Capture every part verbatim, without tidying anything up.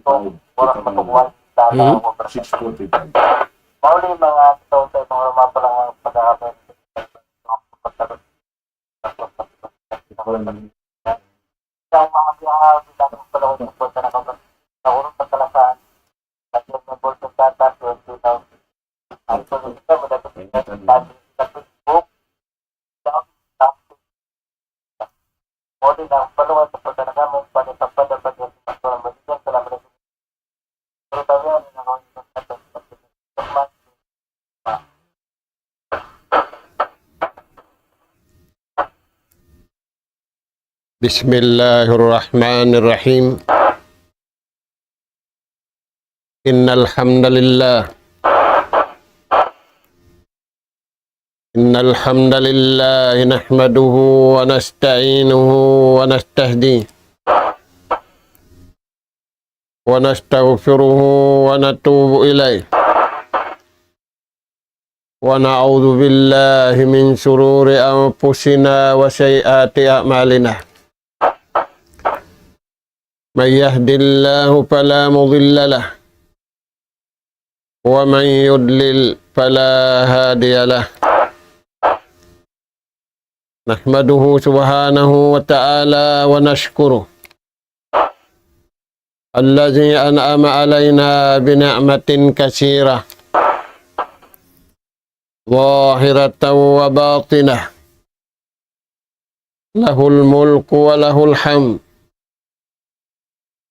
عليكم ورحمة الله تعالى وبركاته. Mauli manga tau sa mga mapalang pagkakataon. Sa mga biyahe, sa mga palawag ng bulsa na kapan-, sa urong pagkalasahan, sa mga bulsa sa taas, sa mga tao. Ang pagkakita, madadagdag sa Facebook, sa, sa, o di na, palawag sa pagkakataon, pagkakataon, pagkakataon, pagkakataon, بسم الله الرحمن الرحيم. إن الحمد لله، إن الحمد لله نحمده ونستعينه ونستهديه ونستغفره ونتوب إليه، ونعوذ بالله من شرور أنفسنا وسيئات أعمالنا. من يهد الله فلا مضل له، ومن يضلل فلا هادي له. نحمده سبحانه وتعالى ونشكره الذي أنعم علينا بنعمة كثيرة ظاهرة وباطنة، له الملك وله الحمد،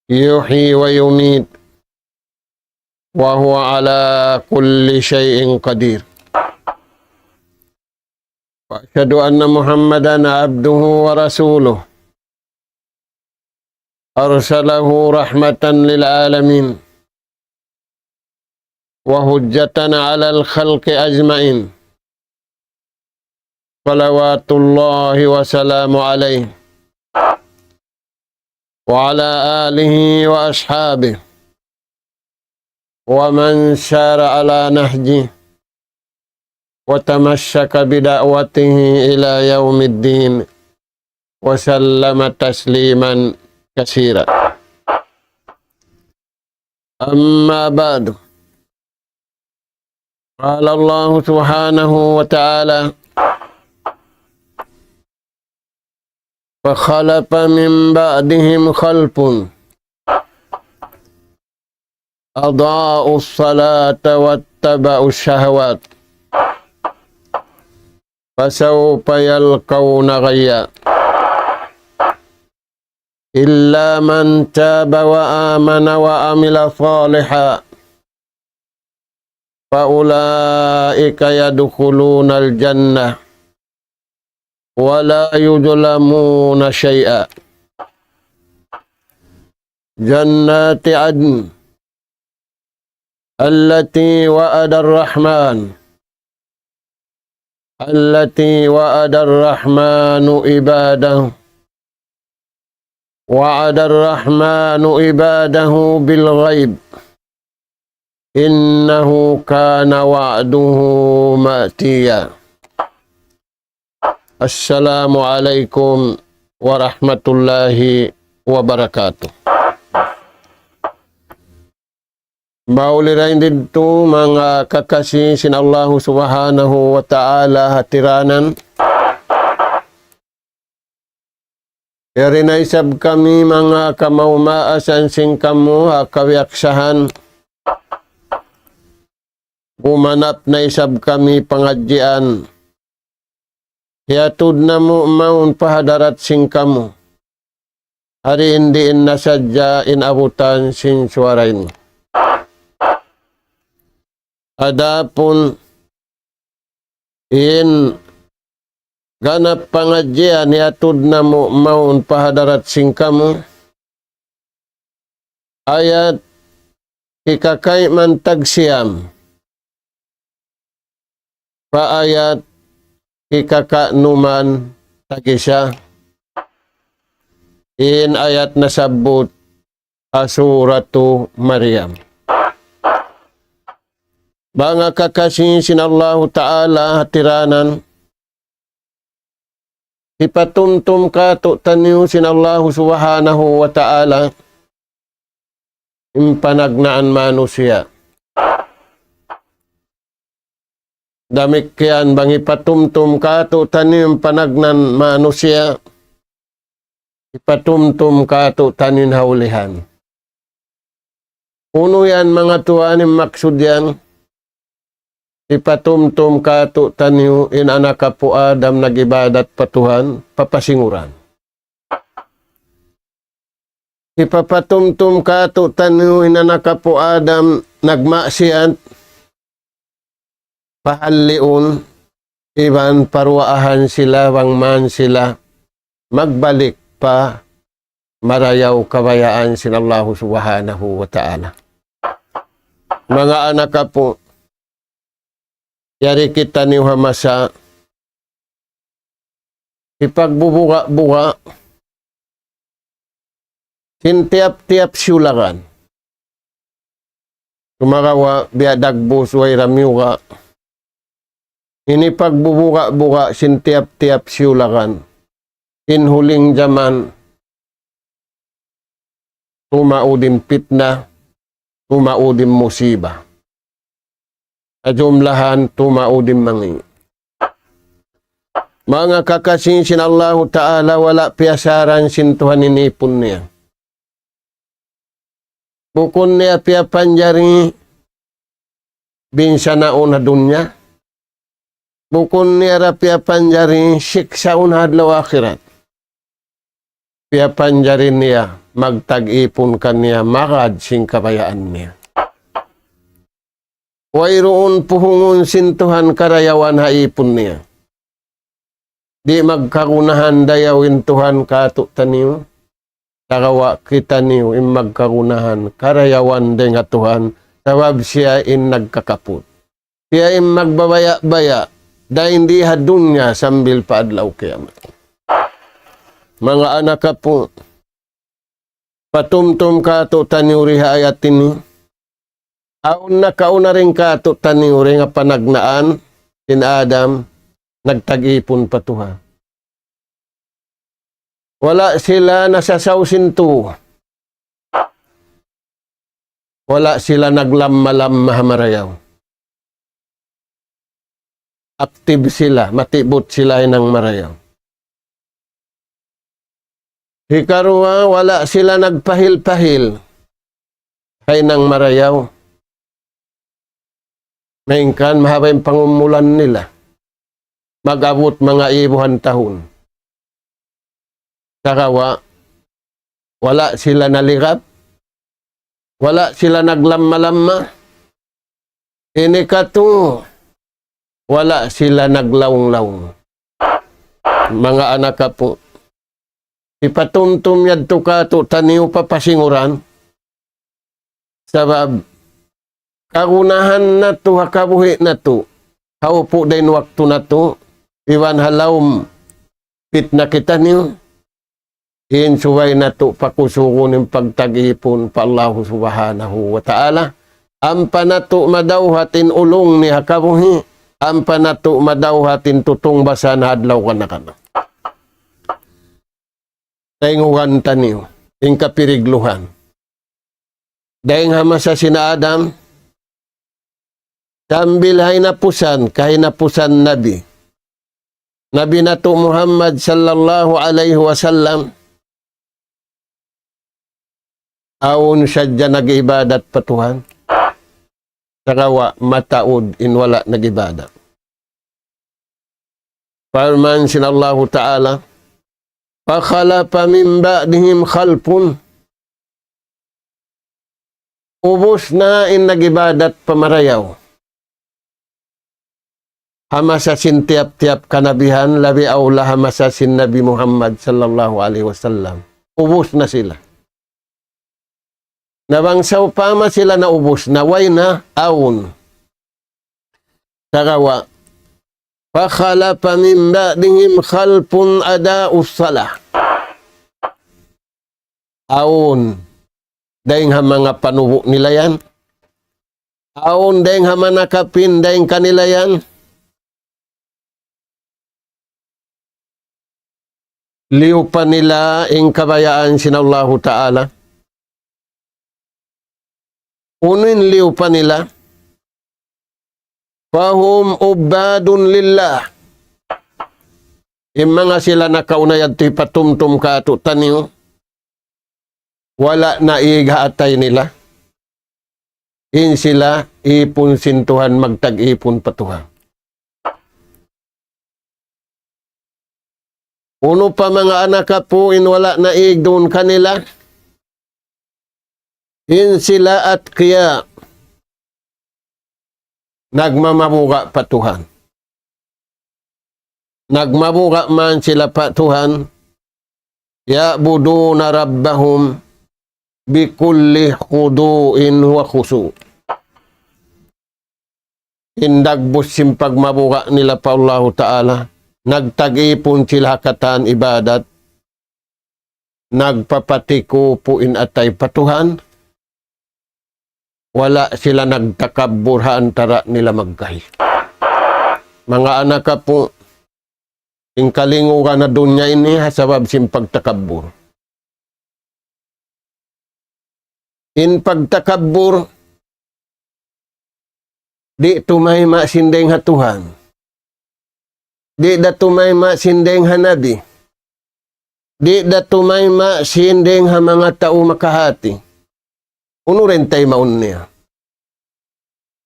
يحيي ويميت، وهو على كل شيء قدير. وأشهد أن محمدا عبده ورسوله، أرسله رحمة للعالمين وحجة على الخلق أجمعين، صلوات الله وسلامه عليه وعلى آله وأصحابه ومن سار على نهجه وتمسك بدعوته إلى يوم الدين وسلم تسليما كثيرا. أما بعد، قال الله سبحانه وتعالى: فخلف من بعدهم خلف أضاعوا الصلاة واتبعوا الشهوات فسوف يلقون غيا. إلا من تاب وآمن وعمل صالحا فأولئك يدخلون الجنة ولا يظلمون شيئا. جنات عدن التي وعد الرحمن، التي وعد الرحمن عباده، وعد الرحمن عباده بالغيب، إنه كان وعده مأتيا. السلام عليكم ورحمة الله وبركاته. Mauli dayn didtu manga kakasi sin Allahu Subhanahu wa Ta'ala hatiranan. Yari na isab kami manga kamaas-maasan sin kamu ha kawiyaksahan. Gumanap na isab kami pangadjian. Hiyatud namu' mawn pa hadarat sin kamu. Hari in diin na sadja in abutan sin suwara ini. Adapun in ganap pangadjian hiyatud namu' mawn pa hadarat sin kamu, ayat hikakayman tagsiyam, pa ayat hikaka'numan tagisa, in ayat nasabbut ha Suratu Maryam. Manga kakasi sin Allahu Ta'ala hatiranan, hipatumtum kātu'niyu sin Allahu Subhanahu wa Ta'ala, in panagnaan manusiya'. Damikkiyan bang hipatumtum kātu'niyu in panagnaan manusiya', hipatumtum kātu'niyu in ha ulihan. Unu yan manga tuwan in maksud yan, hipatumtum kātu'niyu in anak apu' Adam nag-ibadat pa Tuhan, papasinguran. Hipapatumtum kātu'niyu in anak apu' Adam nagmaksiyat, pahalliun, iban paruwaahan sila, bang man sila magbalik pa marayaw kabayaan sin Allahu Subhanahu wa Ta'ala. Manga anak apu', yari kitaniyu ha masa hipagbubuga'-buga' sin tiyap-tiyap siyulagan. Sumagawa' biya' dagbus way ra miyuga'. Ini pagbubuga'-buga' sin tiyap-tiyap siyulagan. In huling jaman, tumaud in pitna, tumaud in musiba. Ha jumlahan tumaud in mangi'. Manga kakasi sin Allahu Ta'ala, wala' piyasaran sin Tuhan in ipun niya. Bukun niya piyapanjari binsanaun ha dunya. Bukun niya ra piyapanjari siksaun ha adlaw akhirat. Piyapanjari niya magtag-ipun kaniya magad sin kabayaan niya. Wayruun puhungun sin Tuhan karayawan ha ipun niya. Di' magkagunahan dayaw in Tuhan kātu'niyu. Sagawa' kitaniyu in magkagunahan karayawan dayn ha Tuhan, sabab siya in nagkakaput. Siya in magbabaya'-baya', dayn di ha dunya sambil pa adlaw kiyamat. Manga anak apu', patumtum kātu'niyu di ha ayat ini. Awn nakauna dayn kātu'niyu dayn ha panagnaan sin Adam, nagtag-ipun pa Tuhan. Wala' sila nasasaw sin tuu. Wala' sila naglamma-lamma ha marayaw. Active sila, matibut sila hinang marayaw. Hikaruwa, wala' sila nagpahil-pahil ha hinang marayaw. Malayngkan mahaba' in pangumulan nila. Mag-abut manga ibuhan tahun. Sagawa', wala' sila naligap, wala' sila naglamma-lamma. Ini katu', wala' sila naglaung-laung. Manga anak apu', hipatumtum yadtu kātu'niyu papasinguran. Sabab kagunahan natu' ha kabuhi' natu', ha upu' dayn waktu natu', iban ha lawm pitna kitaniyu, in subay natu' pakusugun in pagtag-ipun pa Allahu Subhanahu wa Ta'ala. Ampa natu' madawhat in ulung niya ha kabuhi', ampa natu' madawhat in tutungbasan ha adlaw kana-kana. Tayngugan taniyu in kapirigluhan. Dayn ha masa sin Adam, sambil ha hinapusan, kahinapusan Nabi. Nabi natu' Muhammad sallallahu alayhi wasallam, awn sadja nag-ibadat pa Tuhan. Sagawa' mataud in wala' nag-ibadat. Parman sin Allahu Ta'ala, فخلف من بعدهم خلف. Ubus na in nag-ibadat pa marayaw. Ha masa sin tiyap-tiyap kanabihan, labi awla ha masa sin Nabi Muhammad sallallahu alayhi wasallam. Ubus na sila. Na bang sawpama sila naubus na, way na, awn. Sagawa', فخلف من بعدهم خلف أضاعوا الصلاة. Awn dayn ha manga panubu' nila yan. Awn dayn ha manga kapin dayn kanila yan. Liyupa nila in kabayaan sin Allahu Ta'ala. Unu in liyu pa nila? فهم عباد لله. In manga sila nakauna yadtu hipatumtum kātu'niyu, wala' naig ha atay nila. In sila ipun sin Tuhan, magtag-ipun pa Tuhan. Unu pa manga anak apu' in wala' naig duun kanila? In sila atqiya, nagmamabuga' pa Tuhan. Nagmabuga' man sila pa Tuhan. يعبدون ربهم بكل خضوع وخشوع. In dagbus sin pagmabuga' nila pa Allahu Ta'ala, nagtag-ipun sila ha katan ibadat, nagpapatikupu' in atay pa Tuhan, wala' sila nagtakabbur ha antara' nila magkahi. Manga anak apu', in kalingugan ha dunya ini ha sabab sin pagtakabbur. In pagtakabbur, di' tumayma' sin dayng ha Tuhan. Di' da tumayma' sin dayng ha Nabi. Di' da tumayma' sin dayng ha manga tau makahati. Unu ra in taymaun niya?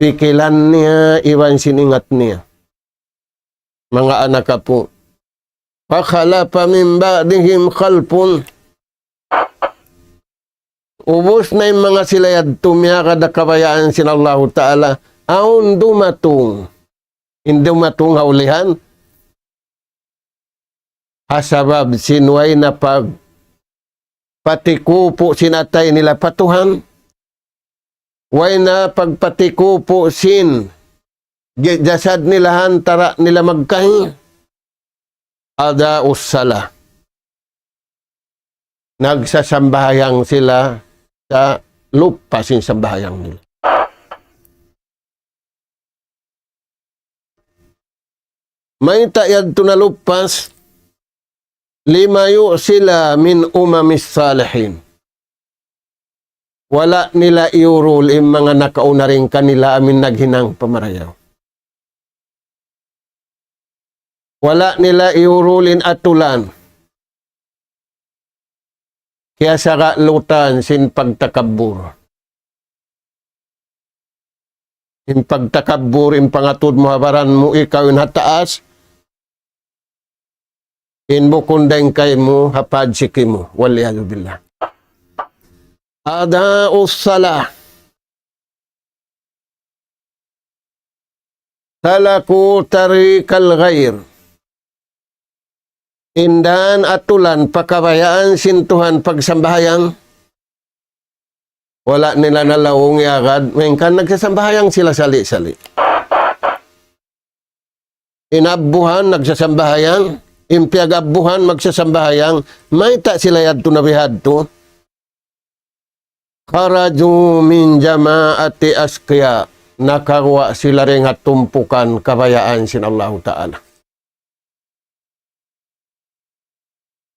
Pikilan niya iban sin ingat niya. Manga anak apu'. فخلف من بعدهم خلف. Ubus na in manga sila yadtu miyagad ha kabayaan sin Allahu Ta'ala. Awn dumatung. In dumatung ha ulihan. Ha sabab sin way na pagpatikupu' sin atay nila pa Tuhan. Way na pagpatikupu' sin ja-, jasad nila ha antara' nila magkahi. أضاعوا الصلاة. Nagsasambahayang sila sa' lupa sin sambahayang nila. Mayta' yadtu nalupas? لم يؤصلا من أمم الصالحين. Wala' nila iyurul in manga nakauna dayn kanila amu in naghinang pamarayaw. Wala' nila iyurul in atulan. Kiyasagalutan sin pagtakabbur. In pagtakabbur, in pangatud mu ha baran mu, ikaw in ha taas, in bukun dayn kaymu, ha padsiki mu. والعياذ بالله. أضاعوا الصلاة. سلكوا طريق الغير. In dān atulan pa kabayaan sin Tuhan pagsambahayang, wala' nila nalaung iyagad, malayngkan nagsasambahayang sila sali'-sali'. In abbuhan nagsasambahayang, in piyag-abbuhan magsasambahayang, mayta' sila yadtu na bihadtu? خرجوا من جماعة أشقياء. Nakaguwa' sila dayn ha tumpukan kabayaan sin Allahu Ta'ala.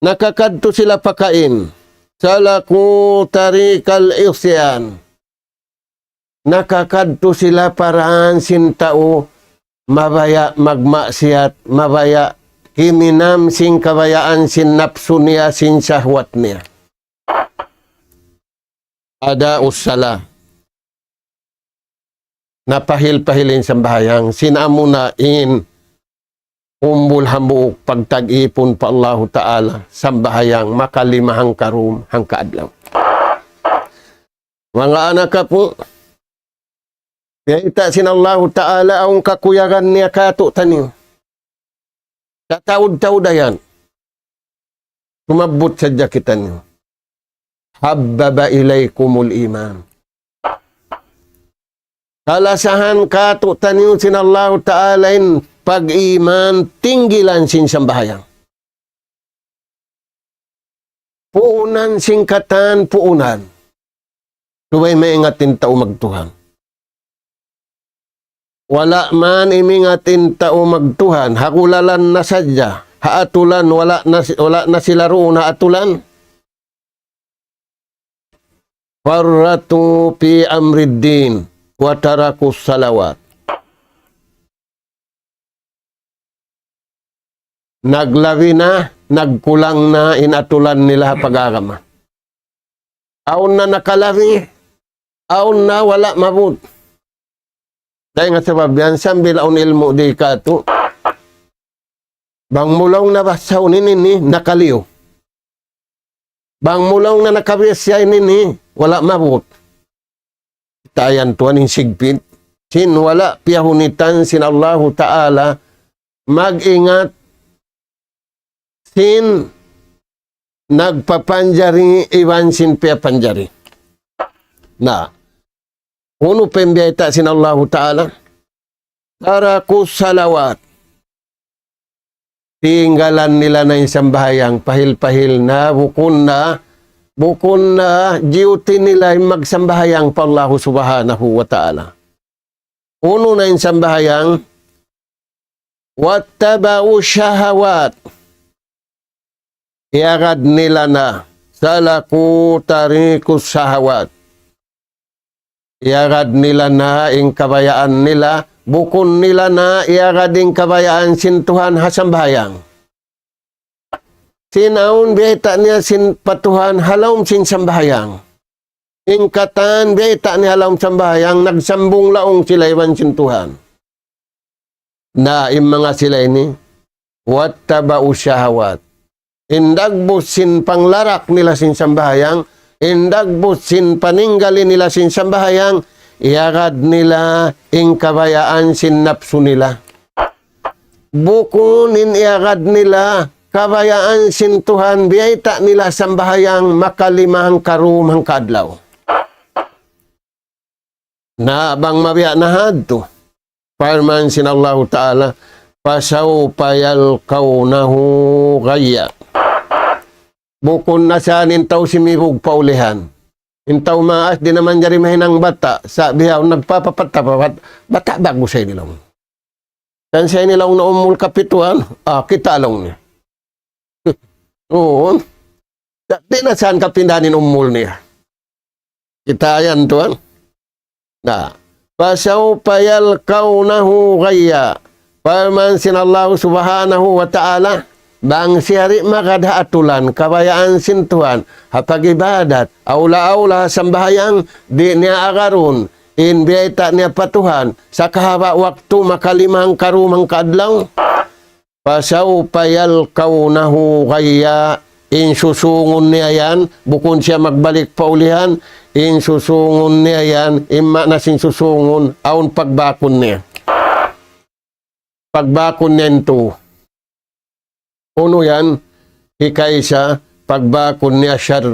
Nakakadtu sila pa kain. سلكوا طريق العصيان. Nakakadtu sila pa dān sin tau mabaya' magmaksiyat, mabaya' himinam sin kabayaan sin napsu niya, sin sahwat niya. أضاعوا الصلاة. Napahil-pahil in sambahayang, sin amuna in umbul hambuuk pagtag-ipun pa Allahu Ta'ala, sambahayang makalima hangkarum, hangkaadlaw. Manga anak apu', biyayta' sin Allahu Ta'ala awn kakuyagan niya kātu'niyu. Tataud-taud yan. Sumabbut sadja kitaniyu. حبب إليكم الإيمان. Kalasahan kātu'niyu sin Allahu Ta'ala in pag-iman, tinggilan sin sambahayang. Puunan sin katan puunan. Subay maingat in tau magtuhan. Wala' man imingat in tau magtuhan, ha gulalan na sadja, ha atulan, wala' na si-, wala' na sila duun ha atulan. فرطوا في أمر الدين وتركوا الصلوات. Naglabi na, nagkulang na in atulan nila ha pag-agama. Awn na nakalabi, awn na wala' maabut. Dayn ha sabab yan, sambil awn ilmu' di' katu'. Bang mu laung na basahun ini, ini, nakaliyu. Bang mu laung na nakabiyasiya ini, ini, wala' maabut. Tayan tuwan in sigpit. Sin wala' piyahunitan sin Allahu Ta'ala, mag-ingat sin nagpapanjari iban sin piyapanjari. Na, unu pa in biyayta' sin Allahu Ta'ala? تركوا الصلوات. Tinggalan nila na in sambahayang, pahil-pahil na, bukun na, bukun na duty nila in magsambahayang pa Allahu Subhanahu wa Ta'ala. Unu na in sambahayang? واتبعوا الشهوات. Iyagad nila na, سلكوا طريق الشهوات. Iyagad nila na in kabayaan nila, bukun nila na iyagad in kabayaan sin Tuhan ha sambahayang. Sin awn biyayta' niya sin pa Tuhan ha lawm sin sambahayang. In katan biyayta' niya ha lawm sambahayang, nagsambung laung sila iban sin Tuhan. Na in manga sila ini, واتبعوا الشهوات. In dagbus sin panglarak nila sin sambahayang, in dagbus sin paninggali nila sin sambahayang, iyagad nila in kabayaan sin napsu nila. Bukun in iyagad nila kabayaan sin Tuhan, biyayta' nila sambahayang makalima hangka dum hangka adlaw. Na bang mabiya' na hadtu, parman sin Allahu Ta'ala, فسوف يلقونه غيا. Bukun na sa in tau simibug pa ulihan. In tau maas di' na manjari mahinang bata', sa' bihaun nagpapapatapapat, bata' bagus sa ini laung. Kan sa ini laung na umul kapituan, ah, kita' laung niya. Uu. Sa' di' na sa yan kapindahan in umul niya. Kita' yan tuwan. Na, فسوف يلقونه غيا. Parman sin Allah Subhanahu wa Ta'ala, bang siya di' magad ha atulan, kabayaan sin Tuhan, ha pag-ibadat, awla-awla ha sambahayang, di' niya agarun, in biyayta' niya pa Tuhan, sa kahaba' waktu makalima hangka dum hangka adlaw. فسوف يلقونه غيا. In susungun niya yan, bukun siya magbalik pa ulihan, in susungun niya yan, in maana sin susungun, awn pagbakun niya. Pagbakun niya in tū. Unu yan? Hikaisa, pagbakun niya شر.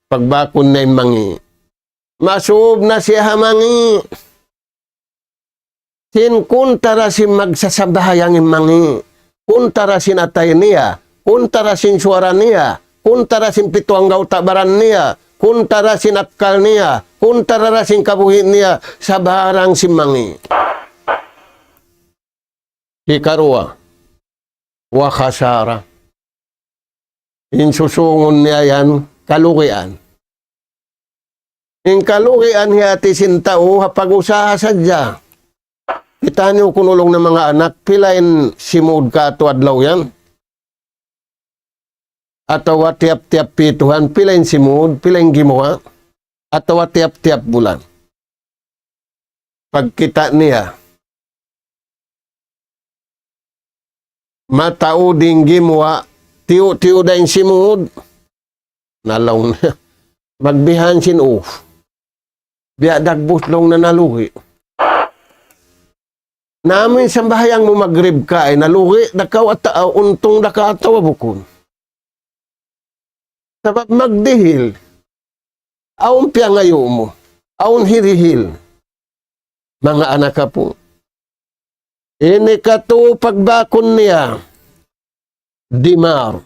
Pagbakun niya in mangi'. Masūb na siya ha mangi'. Sin kuntara sin magsasambahayang in mangi', kuntara sin atay niya, kuntara sin suwara niya, kuntara sin pitu anggawta' baran niya, kuntara sin akkal niya, kuntara sin kabuhi' niya, sabarang sin mangi'. Hikaruwa, وخسارة. In susungun niya yan, kalugian. In kalugian hiyati sin tau ha pag-usaha sadja. Kitaa niyu kunu' laung na manga anak, pila in simud katu' adlaw yan? Atawa tiyap-tiyap pituhan, pila in simud, pila in gimuwa'? Atawa tiyap-tiyap bulan? Pagkita' niya, mataud in gimuwa', tiyu'-tiyu' da in simud. Na laung niya, magbihan sin ū. Biya' dagbus laung na nalugi'. Na amu in sambahayang mu magrib ka, ay nalugi' da kaw atawa, untung da kaw atawa bukun. Sabab magdihil. Awn piyangayu' mu. Awn hirihil. Manga anak apu'. Ini katu' pagbakun niya. دمار.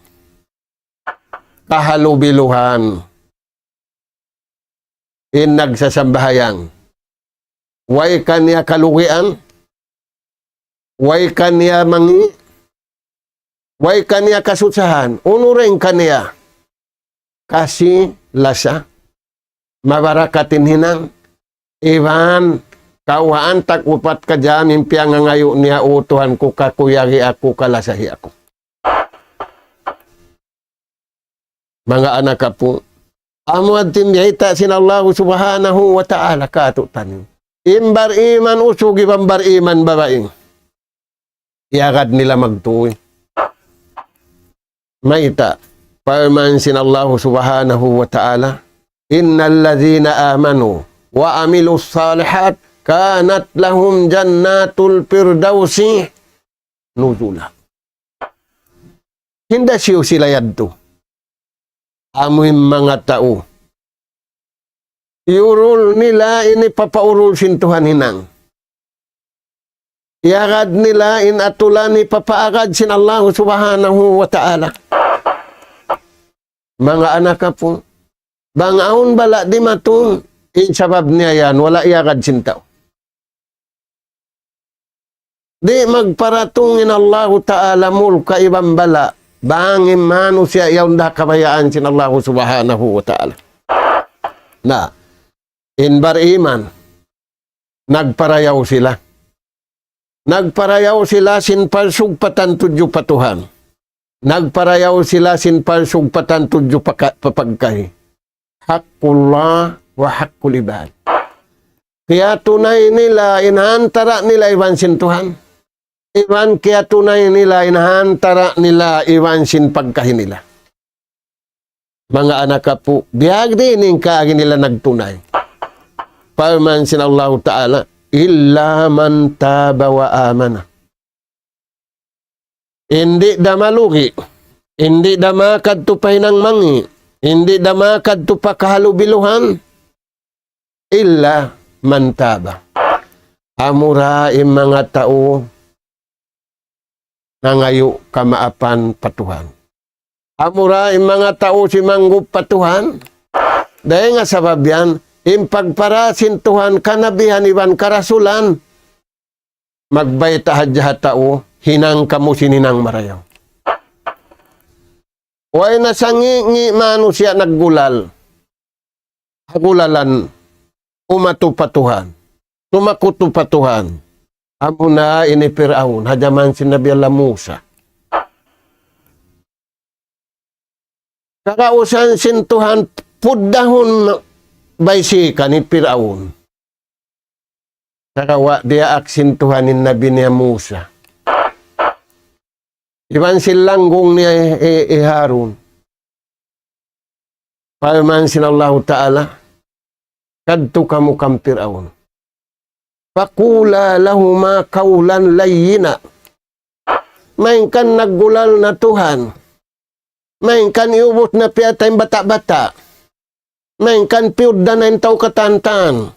Kahalubiluhan. In nagsasambahayang. Way kaniya kalugian, way kaniya mangi', way kaniya kasusahan. Unu ra in kaniya? Kasi-lasa. mabarakat in hinang, iban kawhaan tag upat ka jam in piyangangayu' niya, "O Tuhan ku, kakuyagi aku, kalasahi aku." Manga anak apu', amu yadtu in biyayta' sin Allahu Subhanahu wa Ta'ala kātu'niyu. In bar-iman usug iban bar-iman babai, iyagad nila magtuy. Mayta'? Parman sin Allahu Subhanahu wa Ta'ala, إن الذين آمنوا وعملوا الصالحات كانت لهم جنات الفردوس نزلا. Hinda siyu sila yadtu? Amu in manga tau iyurul nila in hipapaurul sin Tuhan hinang. Iyagad nila in atulan hipapaagad sin Allahu Subhanahu wa Ta'ala. Manga anak apu', bang awn bala' dimatung, in sabab niya yan, wala' iyagad sin tau. Di' magparatung in Allahu Ta'ala mulka' iban bala' bang in manusiya' yaun da kabayaan sin Allahu Subhanahu wa Ta'ala. Na, in bar-iman, nagparayaw sila. Nagparayaw sila sin parsugpatan tudju pa Tuhan. Nagparayaw sila sin parsugpatan tudju pa ka-, pa pagkahi. حق الله وحق العباد. Kiyatunay nila in ha antara' nila iban sin Tuhan. Iban kiyatunay nila in ha antara' nila iban sin pagkahi nila. Manga anak apu', biya' diin in kaagi nila nagtunay. Parman sin Allahu Ta'ala, إلا من تاب وآمن. Di' da malugi', di' da makadtu pa hinang mangi', di' da makadtu pa kahalubiluhan, إلا من تاب. Amura in manga tau nangayu' kamaapan pa Tuhan. Amura in manga tau simanggup pa Tuhan. Dayn ha sabab yan, in pagpara sin Tuhan kanabihan iban karasulan, magbayta' hadja ha tau, hinang kamu sin hinang marayaw. Way na sangi'-ngi' manusiya' naggulal. Hagulalan, umatu pa Tuhan. Tumakutu pa Tuhan. Amuna ini Pir'aun, ha jaman sin Nabi Allah Musa. Kagausan sin Tuhan puddahun baisikan hi Pir'aun. Sagawa' diyaak sin Tuhan in Nabi niya Musa. Iban sin langgung niya hi, hi, hi Harun. Parman sin Allahu Ta'ala, kadtu kamu kan Pir'aun. فقولا لهما قولا لينا. Malayngkan naggulal na Tuhan. Malayngkan iyubus na piyatay in bata'-bata'. Malayngkan piyudda na in tau katan-katan.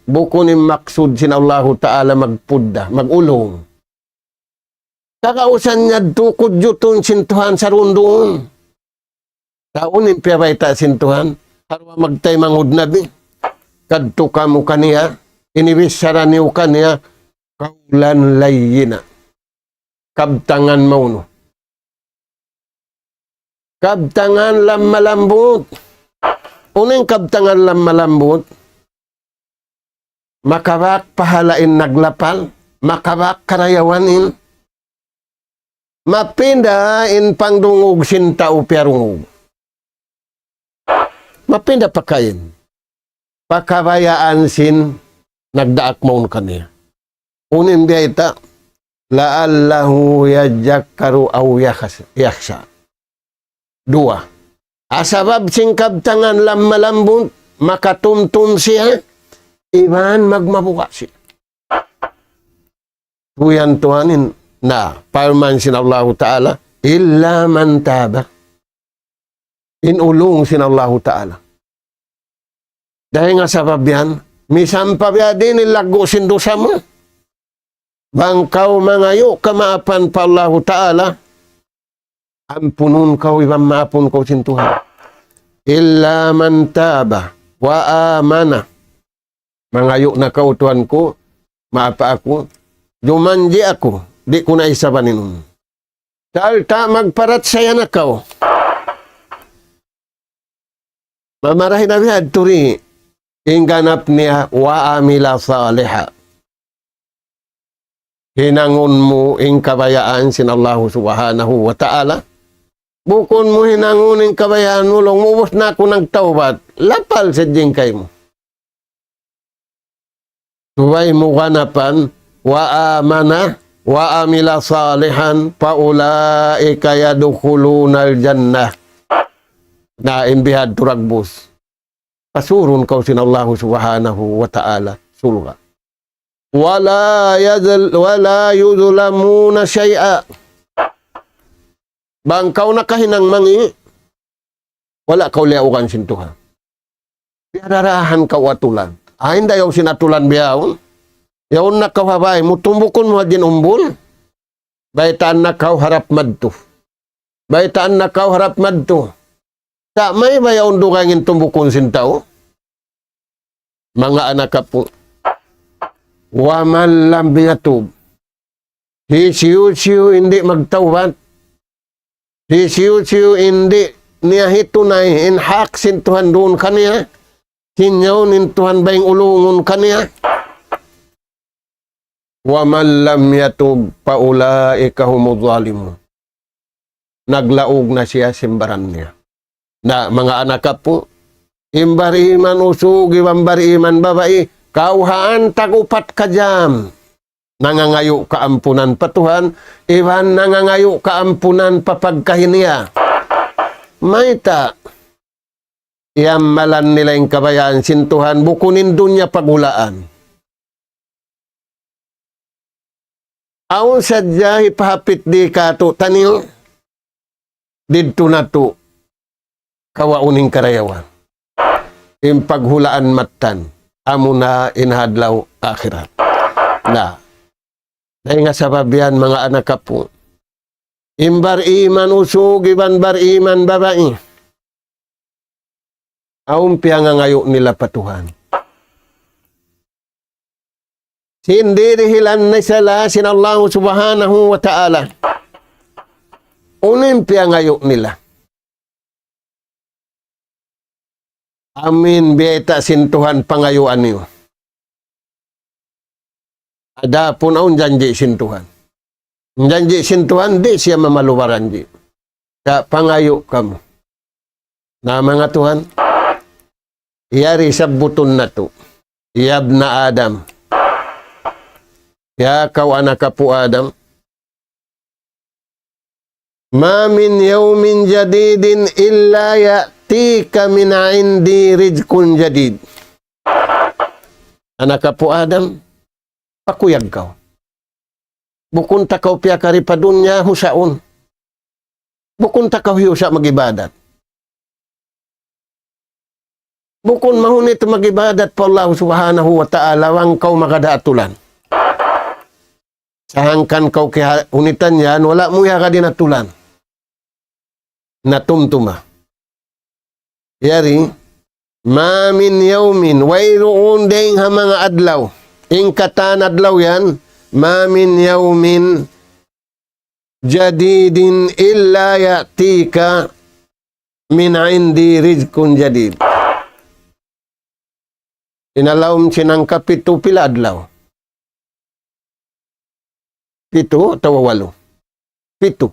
Bukun in maksud sin Allahu Ta'ala magpudda, mag-ulung. Kagausan niya yadtu kudjutun sin Tuhan sarundun. Sa' unu in piyabayta' sin Tuhan, ha duwa magtaymanghud nabi. Kadtu kamu kaniya, ini bichara niyu kaniya, قولا لينا. Kabtangan maunu. Kabtangan lamma-lambut. Unu in kabtangan lamma-lambut? Makabak pahala' in naglapal, makabak karayawan in, mapinda in pangdungug sin tau piyarungug. Mapinda pakain. Pakabayaan sin nagdaak mawn kaniya. Unu in biyayta', لعله يذكر أو يخش-، يخشى. Duwa. Ha sabab sin kabtangan lamma-lambut, makatumtum siya, iban magmabuga' siya. Tuyan tuhanin, na, parman sin Allahu Ta'ala, إلا من تاب. In ulung sin Allahu Ta'ala. Dayn ha sabab yan, misan pa biya' diin in laggu' sin dusa mu. Bang kaw mangayu' kamaapan pa Allahu Ta'ala, ampunun kaw iban maapun kaw sin Tuhan. إلا من تاب وآمن. Mangayu' na kaw, Tuhan ku, maapa aku, jumanji' aku, di' ku na isab in unu. Sarta' magparachaya na kaw. Marahi na biya' ha turi, in ganap niya, وعمل صالحا. Hinangun mu in kabayaan sin Allahu Subhanahu wa Ta'ala. Bukun mu hinangun in kabayaan mu, laung mu, "Ubus na aku nagtawbat." Lapal sadja in kaymu. Subay mu ganapan, وآمن وعمل صالحا فأولئك يدخلون الجنة. Na in bihadtu dagbus. Pasurun kaw sin Allahu Subhanahu wa Ta'ala surga'. ولا يذل-، ولا يظلمون شيئا. Bang kaw nakahinang mangi', wala' kaw liyaugan sin Tuhan. Piyararahan kaw atulan. Ay, dayaw sin atulan bihaun. Yaun na kaw ha bay mu, tumbukun mu hadja in umbul. Baytaan na kaw harap madtu. Baytaan na kaw harap madtu. Sa' mayta' biya' yaun dugaing in tumbukun sin tau? Manga anak apu'. ومن لم يتب. Hisiyu-siyu in di' magtawbat. Hisiyu-siyu in di' niya hitunay in hak sin Tuhan duun kaniya. Sin yaun in Tuhan bay ulungun kaniya. ومن لم يتب فأولئك هم الظالمون. Naglaug na siya sin baran niya. Na, manga anak apu', in bariman usug iban bariman babai, kawhaan tag-upat ka jam nangangayu' kaampunan pa Tuhan, iban nangangayu' kaampunan pa pagkahi niya. Mayta'? Iyammalan nila in kabayaan sin Tuhan, bukun in dunya paghulaan. Awn sadja hipahapit di katu' taniyu, didtu natu' kawaun in karayawan. In paghulaan mattan, amuna in ha adlaw akhirat. Na, dayn ha sabab yan, manga anak apu'. In bariman usug iban bariman babai. Awn piyangangayu' nila pa Tuhan. Sin dirihilan na sila sin Allah Subhanahu wa Ta'ala. Unu in piyangayu' nila? Amin, biyayta' sin Tuhan pangayuan niyu. Adapun awn janji' sin Tuhan. Janji' sin Tuhan, di' siya mamalubaran di'. Sa' pangayu' kamu. Na manga tuwan, yari sabbutun natu'. يا ابن آدم. Ya kaw anak apu' Adam. ما من يوم جديد إلا يأتيك من عندي رزق جديد. Anak apu' Adam, pakuyag kaw. Bukun ta kaw piyakari pa dunya husaun. Bukun ta kaw hiyusa' mag-ibadat. Bukun mahunit mag-ibadat pa Allah Subhanahu wa Ta'ala bang kaw magada atulan. Sahangkan kaw kiyahunitan yan, wala' mu iyagad in atulan. Natumtuma. Yari, ما من يوم, wayruun dayng ha manga adlaw. In katan adlaw yan, ما من يوم جديد إلا يأتيك من عندي رزق جديد. In ha lawm sin hangkapitu pila adlaw? Pitu atawa walu? Pitu.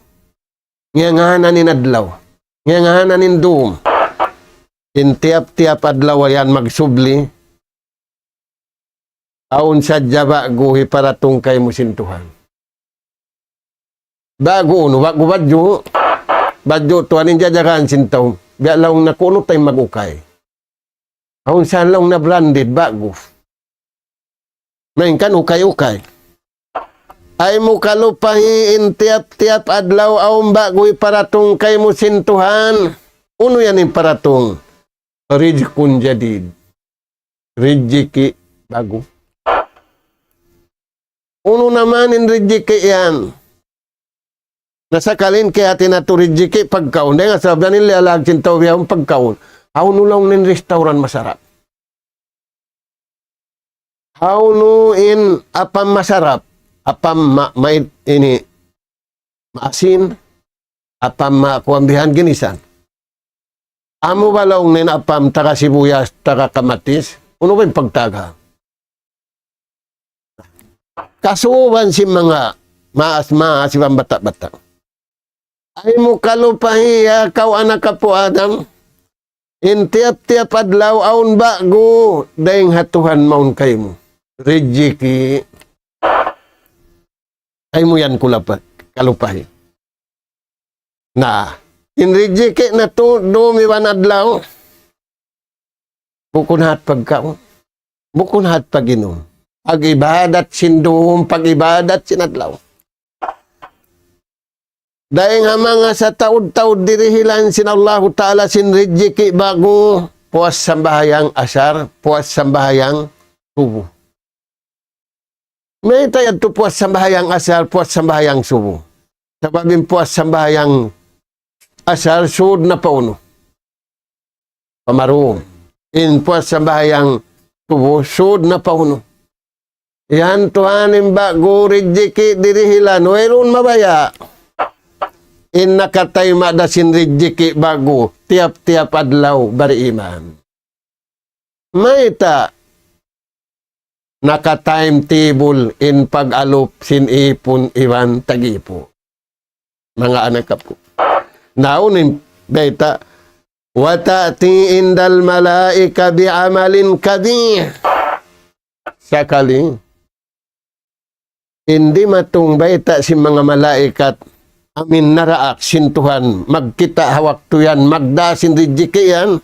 Ngiyanganan in adlaw. Ngiyanganan in dum. In tiyap-tiyap adlaw yan magsubli. Awn sadja ba'gu hiparatung kaymu sin Tuhan. Ba'gu unu, ba'gu badju'. Badju' tuwan in jajagaan sin tau. Biya' laung na kunu' tay mag-ukay. Awn sa laung na branded, ba'gu. Malayngkan ukay-ukay. Ay mu kalupahi in tiyap-tiyap adlaw awn ba'gu hiparatung kaymu sin Tuhan. Unu yan in paratung? رزق جديد. Rijiki' ba'gu. Unu na man in rijiki' yan? Na sakali in kiyahati natu' rijiki' pagkaun. Dayn ha sabab yan in liyalag sin tau bihaun pagkaun. Hawnu laung in restaurant masarap? Hawnu in apam masarap? Apam ma-, mait ini maasin, apam ma-, kuwan bihan ginisan. Amu ba laung niya in apam, taga sibuyas, taga kamatis? Unu ba in pagtaga? Kasuban sin manga maas-maas iban bata'-bata'. Ayaw mu kalupahi, ya kaw anak apu' Adam, in tiyap-tiyap adlaw awn ba'gu dayn ha Tuhan mawn kaymu. Rijiki'. Ayaw mu yan kulapa-, kalupahi. Na, in rijiki' natu', dum iban adlaw. Bukun hat pagkaun. Bukun hat pag-inum. Pag-ibadat sin dum, pag-ibadat sin adlaw. Dayn ha manga sataud-taud dirihilan sin Allahu Ta'ala sin rijiki' ba'gu, puas sambahayang asar, puas sambahayang subuh. Mayta' yadtu puas sambahayang asar, puas sambahayang subuh? Sabab in puas sambahayang asar, sud na pa unu? Pa marum. In puas sambahayang subuh, sud na pa unu? Yan tuwan in ba'gu rijiki' dirihilan, wayruun mabaya'. In nakatayma' da sin rijiki' ba'gu, tiyap-tiyap adlaw bariman. Mayta' naka-timetable in pag-alup sin ipun iban tag-ipu'. Manga anak apu'. Naun in bayta', وتأتي عند الملائكة بعمل قبيح. Sakali, in dimatung bayta' sin manga malaikat, amu in naraak sin Tuhan, magkita' ha waktu yan, magdā sin rijiki' yan,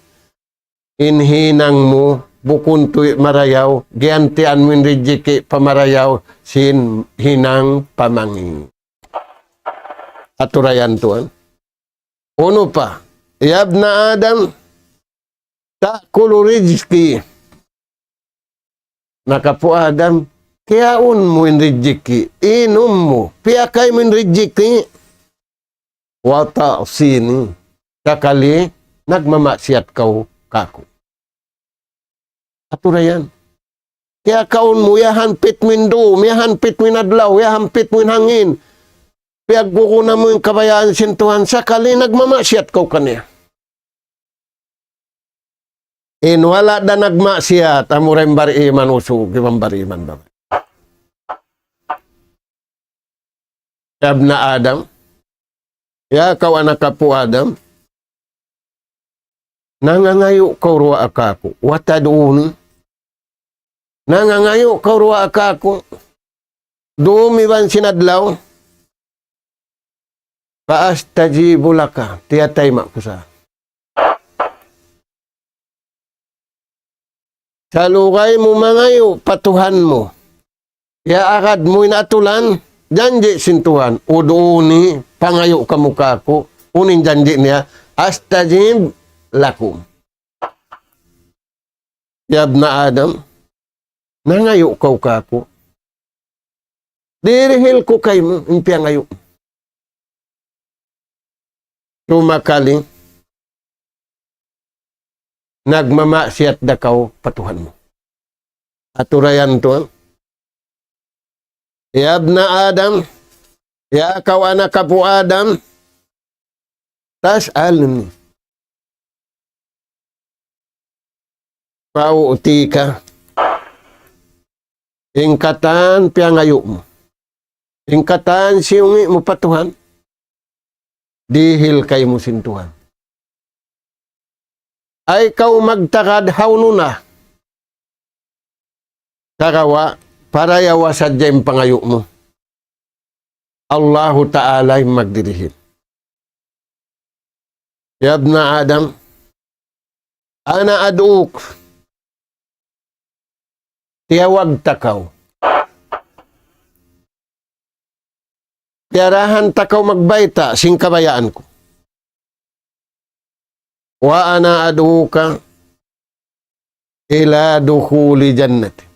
in hinang mu, bukun tuud marayaw, giyantian mu in rijiki' pa marayaw, sin hinang pamangi'. Aturayan tuwan. Unu pa, يا ابن آدم تأكل رزقي. Anak apu' Adam, kiyaun mu in rijiki', inum mu, piyakay mu in rijiki', وتعصيني. Sakali, nagmamaksiyat kaw kāku'. Aturayan. Kiyakaun mu, iyahampit mu in dum, iyahampit mu in adlaw, iyahampit mu in hangin. Piyaggugunan mu in kabayaan sin Tuhan, sakali nagmamaksiyat kaw kaniya. In wala' da nagmaksiyat, amura in bariman usug, iban bariman babai. يا ابن آدم, ya kaw anak apu' Adam, nangangayu' kaw duwaa kāku', وتدعوني. Nangangayu' kaw duwaa kāku', dum iban sin adlaw, فأستجيب لك, tiyatayma' ku sa. Salugay mu mangayu' pa Tuhan mu. Iyaagad mu in atulan, janji' sin Tuhan. ادعوني, pangayu' kamu kāku'. Unu in janji' niya, أستجب لكم. يا ابن آدم, nangayu' kaw kāku'. Dirihil ku kaymu in piyangayu'. Sumakali, nagmamaksiyat da kaw pa Tuhan mu. Aturayan tuwan. يا ابن آدم, ya kaw anak apu' Adam, تسألني فأعطيك. In katan piyangayu' mu. In katan siyungi' mu pa Tuhan. Dihil kaymu sin Tuhan. Ayaw kaw magtagad hawnu na. Sagawa', parayawa sadja in pangayu' mu. Allahu Ta'ala in magdirihil. يا ابن آدم أنا أدعوك. Tiyawag ta kaw. Piyarahan ta kaw magbayta' sin kabayaan ku. وأنا أدعوك إلى دخول جنتي.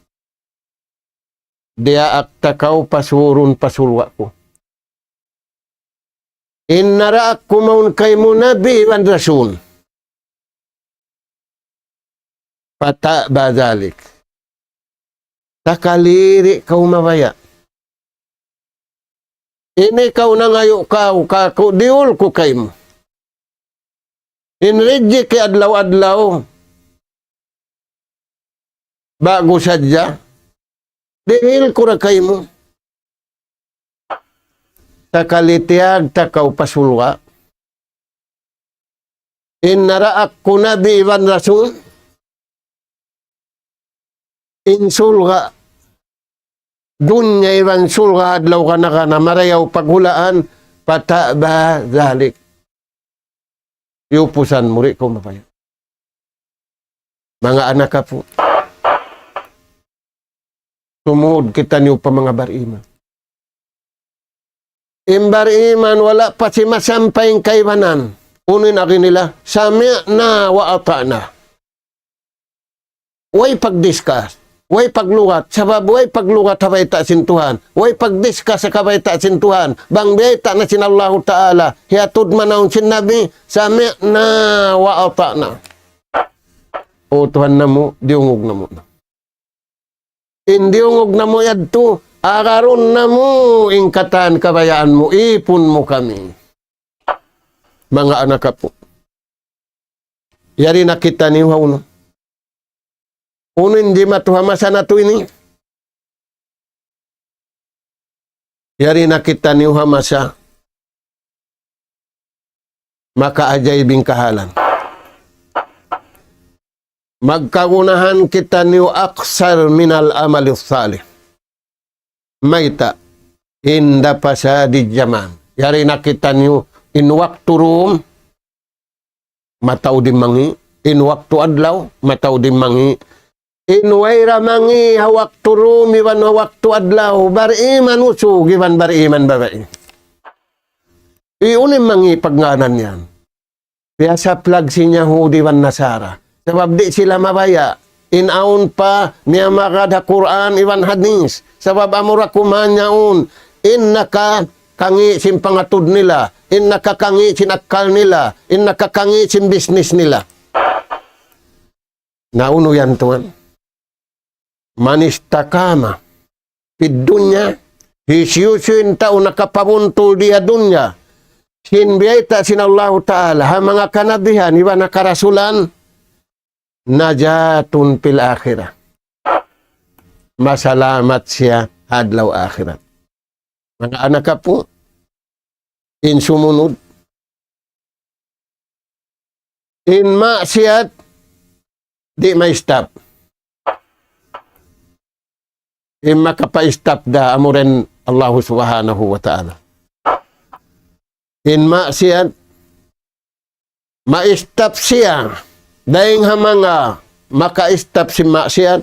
Diyaak ta kaw pasurun pa surga' ku. In naraak ku mawn kaymu nabi iban rasul. فتأبى ذلك. Sakali di' kaw mabaya'. Ini kaw nangayu' kaw kāku', dihil ku kaymu. In rijiki adlaw-adlaw, ba'gu sadja, dihil ku da kaymu. Sakali tiyag ta kaw pa surga'. In naraak ku Nabi iban Rasul, in surga', dunya iban surga' adlaw kana-kana marayaw paghulaan, فتأبى ذلك. Iyupusan mu, di' kaw mabaya'. Manga anak apu', sumud kitaniyu pa manga bariman. In bariman wala' pa simasampay in kaibanan. Unu in agi nila, سمعنا وأطعنا. Way pagdiskas, way paglugat, sabab way paglugat ha bayta' sin Tuhan, way pagdiskas ha kabayta' sin Tuhan, bang biyayta' na sin Allahu Ta'ala, hiyatud man awn sin Nabi, سمعنا وأطعنا. O Tuhan namu', diyungug namu'. In diyungug namu' yadtu, agarun namu' in katan kabayaan mu, ipun mu kami. Manga anak apu'. Yari na kitaniyu ha unu. Unu in jimatu ha masa natu' ini. Yari na kitaniyu ha masa makaajaib in kahalan. Magkagunahan kitaniyu أكثر من العمل الصالح. Mayta'? عند فساد الزمان. Yari na kitaniyu in waktu dum, mataud in mangi', in waktu adlaw, mataud in mangi'. In wayra mangi' ha waktu dum iban ha waktu adlaw, bariman usug iban bariman babai. Unu in mangi' pagngānan yan. Piyasaplag sin Yahudi iban Nasara. Sabab di' sila mabaya'. In awn pa miyamagad ha Qur'an iban hadis. Sabab amura kuman yaun. In nakakangi' sin pangatud nila. In nakakangi' sin akkal nila. In nakakangi' sin business nila. Na unu yan tuwan? من استقام في الدنيا, hisiyu-siyu in tau nakapabuntul di ha dunya, sin biyayta' sin Allahu Ta'ala, ha manga kanabihan, iban ha karasulan, نجاة في الآخرة. Masalamat siya adlaw akhirat. Manga anak apu', in sumunud, in maksiyat, di' ma-stop. In makapa-stop da amura in Allahu Subhanahu wa Ta'ala. In maksiyat, ma-stop siya. Dayng ha manga maka-stop sin maksiyat.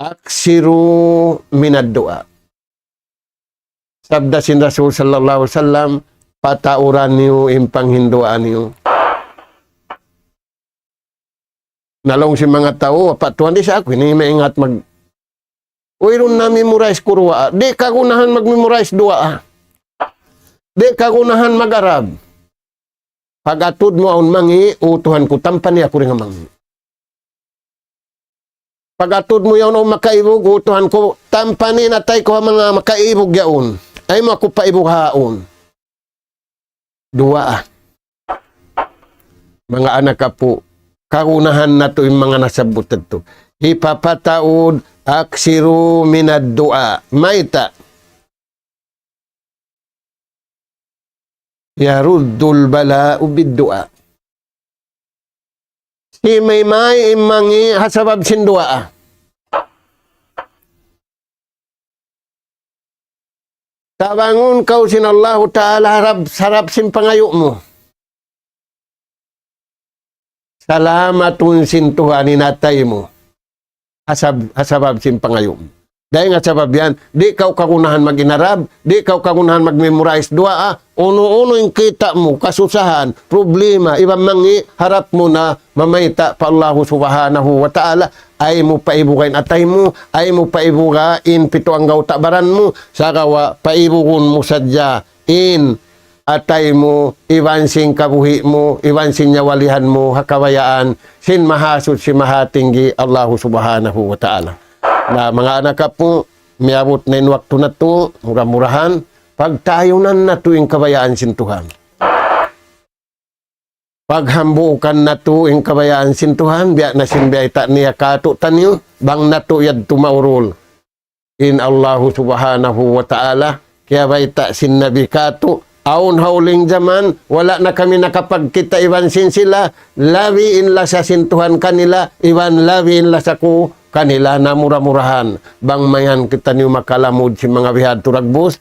أكثروا من الدعاء. Sabda sin Rasul sallallahu alayhi wasallam, patauran niyu in panghinduan niyu. Na laung sin manga tau, "Apa tuwan, di' sa aku ini maingat mag-, wayruun na memorize ku duwaa." Di' kagunahan mag-memorize duwaa. Di' kagunahan mag-Arab. Pag-atud mu awn mangi', "O Tuhan ku, tampani aku dayn ha mangi'." Pag-atud mu yaun awn makaibug, "O Tuhan ku, tampani in atay ku ha manga makaibug yaun. Ayaw mu aku paibugaun." Duwaa. Manga anak apu', kagunahan natu' in manga nasabbut yadtu. Hipapataud, أكثروا من الدعاء. Mayta'? يرد البلاء بالدعاء. Simimay in mangi' ha sabab sin duwaa. Tabangun kaw sin Allahu Ta'ala harap, harap sin pangayu' mu. Salamatun sin Tuhan in atay mu. Ha sab-, ha sabab sin pangayu' mu. Dayng ha sabab yan, di' kaw kagunahan mag-inarab, di' kaw kagunahan mag-memorize duwaa, unu-unu in kita' mu, kasusahan, problema, iban mangi', harap mu na mamayta' pa Allahu Subhanahu wa Ta'ala, ayaw mu paibuga in atay mu, ayaw mu paibuga in pitu anggawta' baran mu, sagawa' paibugun mu sadja in atay mu, iban sin kabuhi' mu, iban sin nyawalihan mu, ha kabayaan sin Mahasuchi Mahatinggi Allahu Subhanahu wa Ta'ala. Na, manga anak apu', miyabut na in waktu natu', mura-murahan, pagtayunan natu' in kabayaan sin Tuhan. paghambuukan natu' in kabayaan sin Tuhan, biya' na sin biyayta' niya kātu'niyu, bang natu' yadtu maurul. In Allahu Subhanahu wa Ta'ala, kiyabayta' sin Nabi kātu', awn ha huling jaman, wala' na kami nakapagkita' iban sin sila, labi in lasa sin Tuhan kanila, iban labi in lasa ku kanila, na mura-murahan. Bang mayan kitaniyu makalamud sin manga bihadtu dagbus,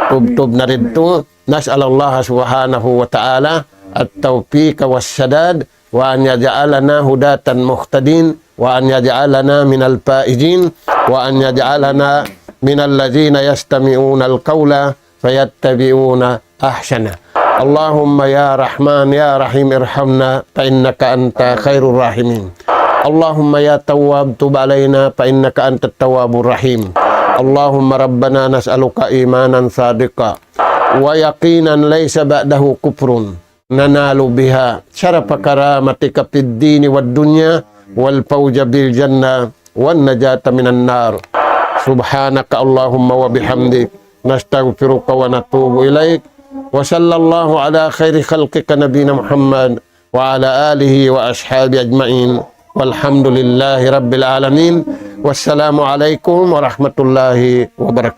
tubtub na didtu, نسأل الله سبحانه وتعالى التوفيق والسداد، وأن يجعلنا هداة مهتدين، وأن يجعلنا من الفائزين، وأن يجعلنا من الذين يستمعون القول فيتبعون أحسنه. اللهم يا رحمن يا رحيم ارحمنا فإنك أنت خير الراحمين. اللهم يا تواب تب علينا فإنك أنت التواب الرحيم. اللهم ربنا نسألك إيمانا صادقا ويقينا ليس بعده كفر ننال بها شرف كرامتك في الدين والدنيا والفوز بالجنة والنجاة من النار. سبحانك اللهم وبحمدك نستغفرك ونتوب إليك. وصلى الله على خير خلقك نبينا محمد وعلى آله وأصحابه أجمعين. والحمد لله رب العالمين. والسلام عليكم ورحمة الله وبركاته.